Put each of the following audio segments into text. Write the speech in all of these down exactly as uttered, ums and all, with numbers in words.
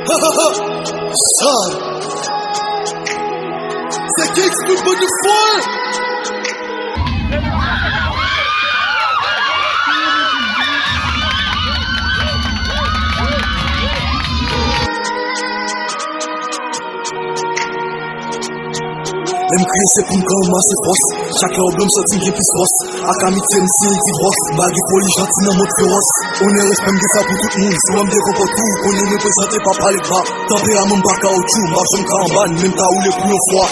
Sa se Kicks, tout bann de fòl. Lè m kriye se pou m ka ranmase fòs. Chak lè w blo m santi m gen plis fòs. Ak amitye m siyen divòs. M pa gen foli janti nan mond fewòs. Onè respè m gen sa pou tout moun. Si w wè m devan pòt ou, ou konnen m reprezante pa pale ba. Tanperaman m pa kawotchou, m ap janm ka anba n, menm ta woule pou yon fwa.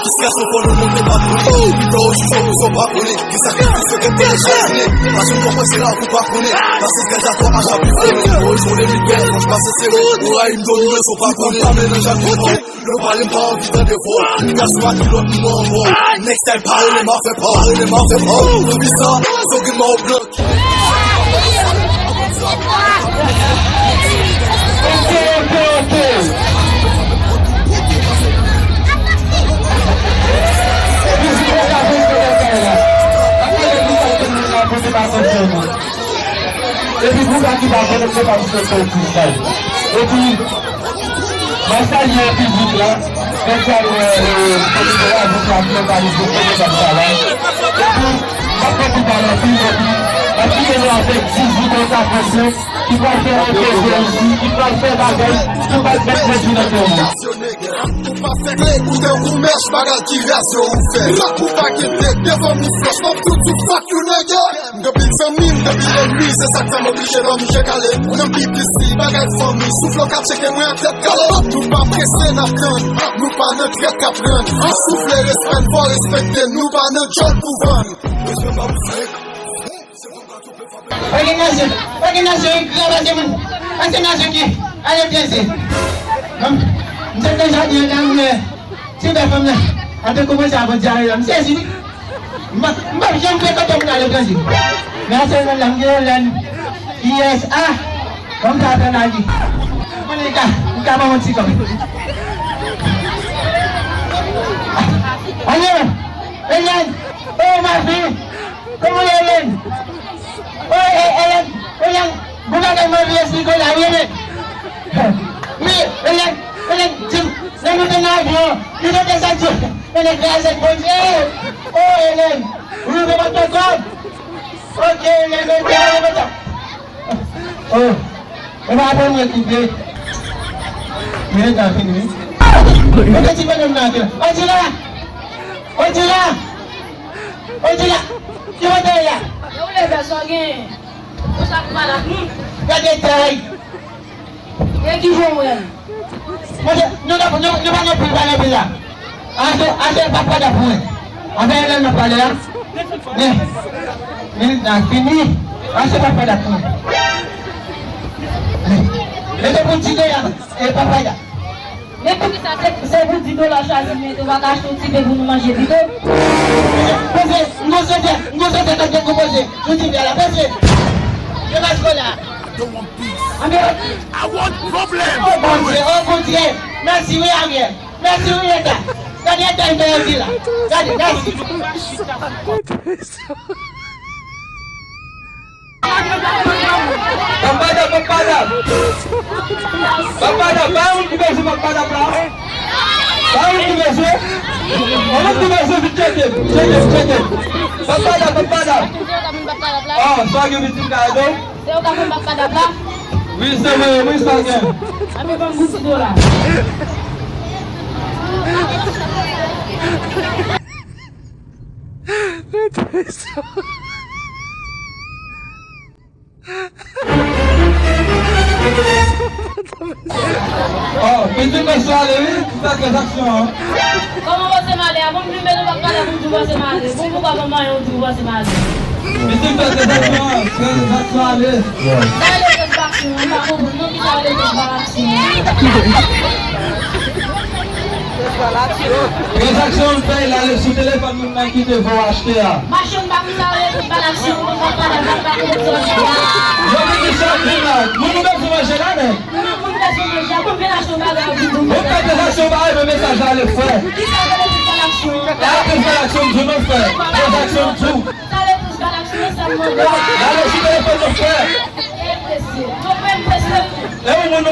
Jiskaske fò nou monte pa tou. Ou pito ou jije pou sa w pa konnen. Gen sakrifis yo gen pou yo chazinen. Pase w konprann se la pou pa konnen. Pase gaz a twa a chapi fè. Ou jwenn li bèl, mwen pase se ou. Ou rayi m domine sa w pa konnen. Pa melanj ak moun. Lè w pale m pa anvi tande vwa w. Pikas pa kilòt nou ankò. Next time pa rele m a fè pa. Pa rele m a fè pa. Pou di sa, sa w gen ma w blan. Epi pou sa ki pa konnen se pa pou se fè ti bagay. Epi, mwen salye piblik la, mwen salye, e, pwodiktè a, jounalist, jounalis, tout moun k ap travay. Epi, m ap fè tout bagay pi, epi, m ap kite nou avèk Dizou Kontakasyon, ki pral fè yon koze isi, ki pral fè bagay, ki pral fè pwodui nan peyi. Ou pa fè kle, ou te ou mèch, bagay ki rasyon ou fè. Rap ou pa gen dèk, devan mi flòch, m ap tout, tout, fuck you, nigga. M gen pil zanmi, m gen pil ènmi, se sa k fè m oblije dòmi je kale. Nan B B C, bagay fanmi, soufle w ka tcheke mwen ak tèt kale. Nou pa prese, n ap tann, nou pa nan trèt k ap rann. Soufle respè n, fò respekte n, nou pa nan djòl pou vann. Respè pa pou fake. Òganizasyon, òganizasyon ki gran pase moun, pase nasyon ki aletranje. M, m sot nan jaden an, m wè ti bèf fanm nan ap kòmanse a fè dyare la, m sezi wi. M pa, m pa janm frekante moun aletranje. Men a sèl moun la, m gen Hélène, I S A, ban m sa fè nan vi. Mwen, li ka, li ka ban mwen ti kòb. Alo, Hélène, oh, ma fille, comment Hélène? Oh, Hélène, Hélène, bon bagay, mwen vle esplike w la, wi, Hélène. Wi, Hélène, Hélène, di m, lè nou te nan avyon, nou te desann sou, Hélène, grasyè Bondye. Oh, Hélène, wi, mwen pa t fè kòb. Ok, Hélène, mwen te, mwen te. Oh, e pa apre mwen ki te. Men tan fini, wi. Mwen te di madanm nan ke, Odila! Odila! Odila! Ki kote w ye a? Yo, ou leve, sa w genyen? Ou sa pou pale ak nou? Gade tay! E ki jan w wè l? Monchè, nou, nou, nou, nou pa nan pil, pa nan pil la. Ase, ase pa pale pou mwen. Avè Hélène m ap pale a. Men, men, nan fini. Ase pa pale pou mwen. Men, men se pou di de a, e pa pale a. Men poukisa se, se pou di dola w chwazi mete, ou pa ka achte yon ti pen pou nou manje pito? Poze, m konsantre, m konsantre, tande m konpoze. Yon ti pen la, poze. Yo pa sou la. Anben, I want problem. Oh Bondye, oh Bondye. Mèsi wi, Ariel. Mèsi wi, Eta. Gade Eta, Eta, Eta la. Gade, mèsi. Papada, papada. Papada, pa yon moun ki bezwen papada la. Pa yon moun ki bezwen. Yon moun ki bezwen vin tcheke, tcheke, tcheke. Papada, papada. Ah, sa gen pitit ka ede w? Se yo ka fè m bak padap la? Wi, se mwen, wi, sa gen. Anben, ban m gout ti dola. Oh, pitit mesye ale, wi, pou fè tranzaksyon an. Kòman pase m ale a? Bon, m vin mete bak padap pou m di w pase m ale. Bon, poukwa manman yon di w pase m ale? Pitit fè tranzaksyon an, tranzaksyon ale. Sa rele tranzaksyon, m pa konprann non, ki sa rele tranzaksyon? Tranzaksyon an fè l ale sou telefòn moun nan ki te voye achte a. Machann pa konn sa rele tranzaksyon, ou konn pa pale, ou pa konn sa w di a. Yo vin di sa w di la, moun ou bezwen manje la, men. Moun, moun bezwen manje a, konbyen achte yon bagay ou di pou ou fè tranzaksyon, pa rele mesaj la ale frè. Ki sa rele tranzaksyon? E a tranzaksyon m di w non frè. Tranzaksyon m di w. Sa rele tranzaksyon, sa m mande a. Gade sou telefòn nan frè. E mesye, nou menm mesye. E yon moun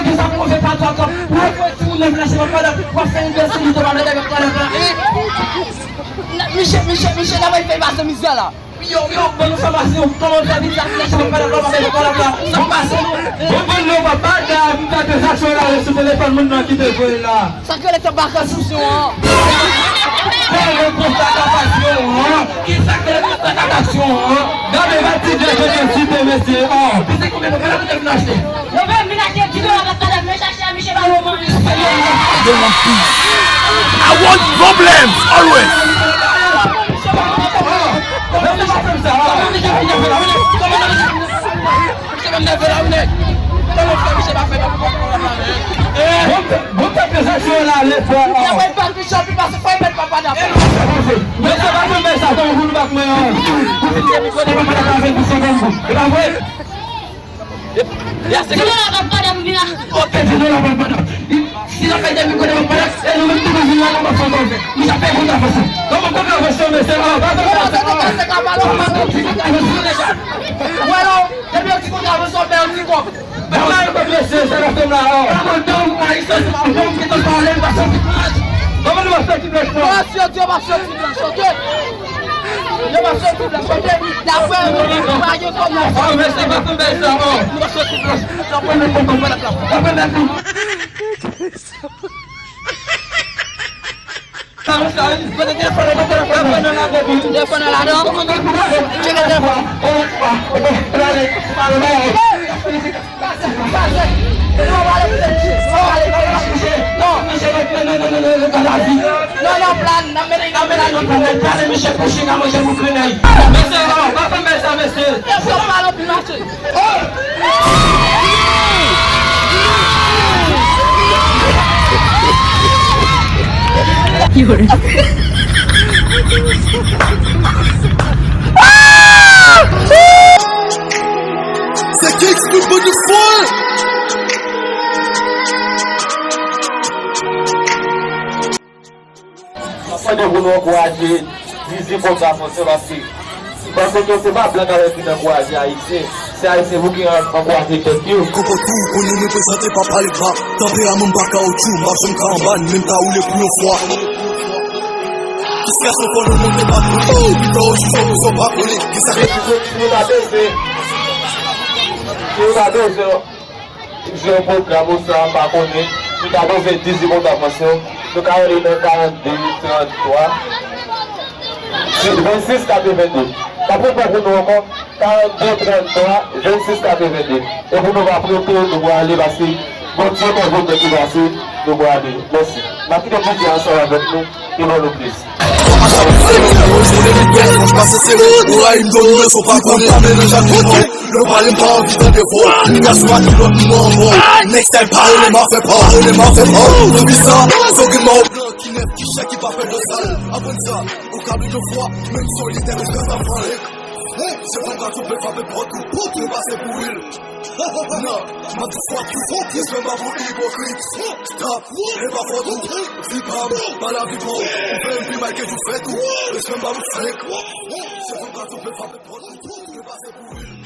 yo gen sa pou yo fè patwòt lan. Pou yo fè timoun nan vin achte pantalon, w ap fè yon bèl sou li, w ap fè pantalon la. Miche, miche, miche, n ap fè pase mizè la. Yo, yo, ban nou fè pase yo. Kòman w fè vin sa, vin achte pantalon la, w ap fè pantalon la. Sa pase nou. Bon, bon, nou pa pa da, m ta de sa sou la, sou telefòn moun nan ki te voye la. Sa k rele tanbakasyon an? Fè yon konstatasyon an. Kisa k rele konstatasyon an? Gade va ti de je te site mesye an. Pase konbyen nou gade nou te vin achte? Nou vin achte di dola, gade men chache a miche ba yo manje. They want peace. I want problems always. Misye pa nève la, wi, nèg. Kòman fè misye pa fè yon pòt pou la, men? Eh! Bon, bon, tèt de sèksyon la, ale fò. Misye pa fè misye pi pase, fò y met papa dapò. Mesye, pa fè sa, tankou nou bat mwen an. Ou fin gen mikwo de papa dapò avèk di segonn. E pa vre? E, e a segonn. Di dola papa dam vin a. Ok, di dola papa dam. Si la fè de mikwo de papa dam, e nou menm tou nou vin la, nou pa fè kòve. Misye ap fè kontravansyon. Kòman kontravansyon, mesye? Ah, pa fè sa. Kòman kontravansyon? Kòman kontravansyon? Wè la, depi yon ti kontravansyon, fè yon ti kòb. Kòman kontravansyon, se la fèm la, oh. Kòman kontravansyon, se la fèm ki te pale, pa sòti plas. Kòman nou va fè ti plas, non? Mesye, Dye, pa sòti plas, ok? Dye, pa sòti plas, ok? Dapre nou, nou pa gen kòb nan. Oh, mesye, pa fè bèl sa, oh. Nou pa sòti plas. Sa pran nan pòt, pran nan plas. Sa pran nan plas. Telefòn nan ladan. Tcheke telefòn. Non, non, plan, nan men, nan men, nan men, plan, misye kouche nan manje pou grenèy. Mesye, non, pa fè sa, mesye. Mesye, pa anpil mache. Se Kicks, tout bann fòl. Mwen panse pou nou ankouraje Dizzy Kontrafòs yo, paske m panse ke se pa blan k ap vin ankouraje Ayisyen, se Ayisyen pou ki an-, ankouraje tèt yo. Koko tou, pou nou reprezante pa pale ba, tanperaman m pa kawotchou, m ap janm ka anba, menm ta woule pou yon fwa. Distraksyon fò nou monte pa tou, pito ou sou son pou son pa kole, kisa. Si nou ta bezwen, si nou ta bezwen, jwe yon pwogram oswa m pa konnen, nou ta bezwen Dizzy Kontrafòs yo, nou ka rele nan karannde, tranntwa, vennsis, katrevennde. N ap repete pou nou ankò, karannde, tranntwa, vennsis, katrevennde. E pou nou pa prete, nou prale, paske Bondye konn vote ki pase, nou prale. Mèsi. N ap kite Bondye ansanm avèk nou. Li ban nou plis. Yo pale m pa anvi tande vòl. Nèg sa pa rele m a fè pa, rele m a fè pa. Pou ki sa? Zogin mò blan ki nèf, ki chè, ki pa pè dlo sal. Aprann sa, ou ka vin yon fwa, menm solidè, men sa pa fè. Se fò ka toupe frape pòt ou, pòt ou pase pou vil. Non, m ap di fuck you, fuck you. Respè m pa pou ipokrit. Stop, e pa fòt ou. Vi pa m, pa lavi pa w. Ou fè m pi mal ke jou fèt ou. Respè m pa pou fake. Se fò ka toupe frape pòt ou, pòt ou pase pou vil.